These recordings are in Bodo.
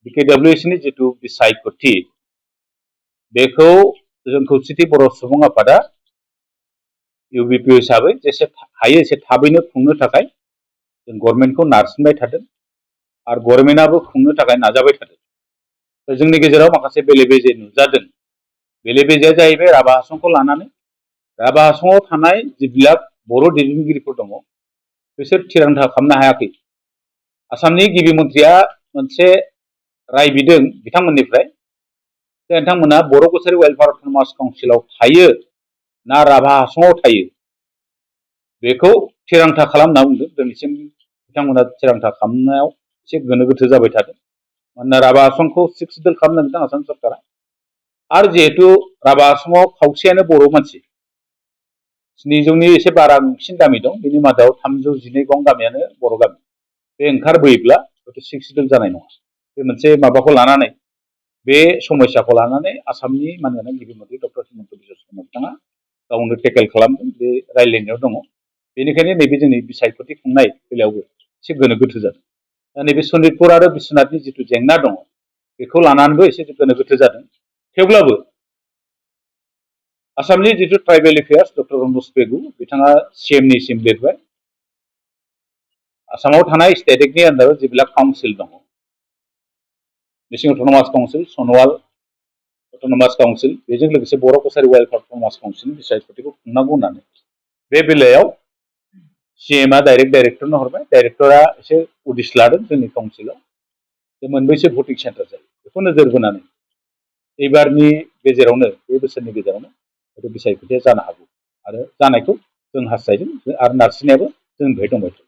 BKWS नि जिथु बिसायख'थि बेखौ जों खौसेथि बर' सुबुं आफादा UBP हिसाबै जेसे हायो एसे थाबैनो खुंनो थाखाय जों गभर्नमेन्टखौ नारसिनबाय थादों आरो गभर्नमेन्टआबो खुंनो थाखाय नाजाबाय थादों। जोंनि गेजेराव माखासे बेले-बेजे नुजादों। बेले-बेजेया जाहैबाय राभा हासंखौ लानानै राभा हासंआव थानाय जिबिलाक बर' दैदेनगिरिफोर दङ बिसोर थिरांथा खालामनो हायाखै। आसामनि गिबि मन्थ्रिया मोनसे राय बिदों बिथांमोननिफ्राय जे नोंथांमोना बर' कसारि वेलफेयार अट'नमास काउन्सिलाव थायो ना राभा हासंआव थायो बेखौ थिरांथा खालाम होनना बुंदों। दिनैसिम बिथांमोना थिरांथा खालामनायाव एसे गोनो गोथो जाबाय थादों। मानोना राभा हासंखौ 6 सिडुल खालामनो नागिरदों आसाम सरकारा आरो जिहेतु राभा हासंआव खावसेयानो बर' मानसि 700नि एसे बांसिन गामि दं बेनि मादाव 312 गं गामियानो बर' गामि। बे ओंखारबोयोब्ला हयथ' 6 सिडुल जानाय नङा। बे मोनसे माबाखौ लानानै बे समस्याखौ लानानै आसामनि मानगोनां गिबि मन्थ्रि डक्टर हिमन्त बिश्व शर्मा बिथाङा गावनो टेकेल खालामदों। बे रायज्लायनायाव दङ। बेनिखायनो नैबे जोंनि बिसायख'थि खुंनाय बेलायावबो एसे गोनो गोथो जादों। दा नैबे सनितपुर आरो बिश्वनाथनि जिथु जेंना दङ बेखौ लानानैबो एसे गोनो गोथो जादों। थेवब्लाबो आसामनि जिथु ट्राइबेल एफेयार्स डक्टर रनज पेगु बिथाङा CMनिसिम लिरबाय। आसामाव थानाय स्टेटनि आन्दाराव जिबिलाक काउन्सिल दङ Mising autonomous council, Sonowal autonomous council बेजों लोगोसे बर' कसारि वेलफेयार अट'नमास काउन्सिलनि बिसायख'थिखौ खुंनांगौ होननानै बे बेलायाव CMआ डाइरेक्टरनो हरबाय। डाइरेक्टरा एसे उदिस लादों जोंनि काउन्सिलाव जे मोनबैसो भटिं सेन्टार जायो बेखौ नोजोर बोनानै एबारनि गेजेरावनो बे बोसोरनि गेजेरावनो हयथ' बिसायख'थिया जानो हागौ आरो जानायखौ जों हास्थायदों आरो नारसिननायाबो जोंनिफ्राय दंबाय थायो।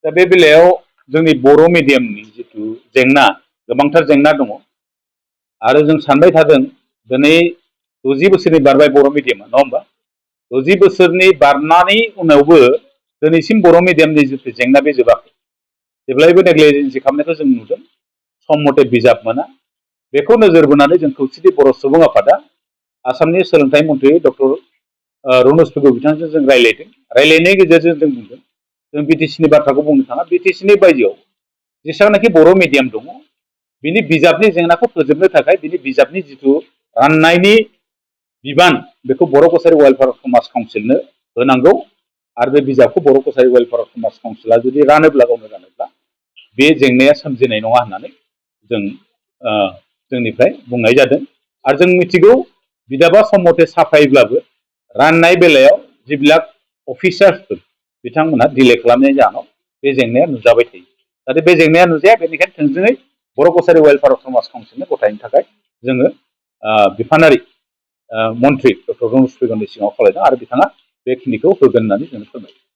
दा बे बेलायाव जोंनि बर' मिडियामनि जिथु जेंना गोबांथार जेंना दङ आरो जों सानबाय थादों दिनै 60 बोसोरनि बारबाय बर' मिडियामा नङा होमबा 60 बोसोरनि बारनानै उनावबो दिनैसिम बर' मिडियामनि जिथु जेंना बे जोबाखै। जेब्लायबो नेग्लिजेन्सि खालामनायखौ जों नुदों। सम मथे बिजाब मोना बेखौ नोजोर बोनानै जों खौसेथि बर' सुबुं आफादा आसामनि सोलोंथाइ मन्थ्रि डक्टर रनज पेगु बिथांजों जों रायज्लायदों। रायज्लायनायनि गेजेरजों जों बुंदों जों BTCनि बाथ्राखौ बुंनो थाङा BTCनि बायजोआव जेसेबांनाखि बर' मिडियाम दङ बिनि बिजाबनि जेंनाखौ फोजोबनो थाखाय बिनि बिजाबनि जिथु राननायनि बिबान बेखौ बर' कसारि वेलफेयार अट'नमास काउन्सिलनो होनांगौ आरो बे बिजाबखौ बर' कसारि वेलफेयार अट'नमास काउन्सिला जुदि रानोब्ला गावनो रानोब्ला बे जेंनाया सोमजिनाय नङा होननानै जों जोंनिफ्राय बुंनाय जादों। आरो जों मिथिगौ बिजाबा सम मथे साफायोब्लाबो राननाय बेलायाव जिबिलाक अफिसार्सफोर बिथांमोनहा डिले खालामनायनि जाहोनाव बे जेंनाया नुजाबाय थायो। जाहाथे बे जेंनाया नुजाया बेनिखायनो थोंजोङै बर' कसारि वेलफेयार अट'नमास काउन्सिलनो गथायनो थाखाय जोङो बिफानारि मन्थ्रि डक्टर रनज पेगुनि सिगाङाव खावलायदों आरो बिथाङा बेखिनिखौ होगोन होननानै जों फोरमायदों।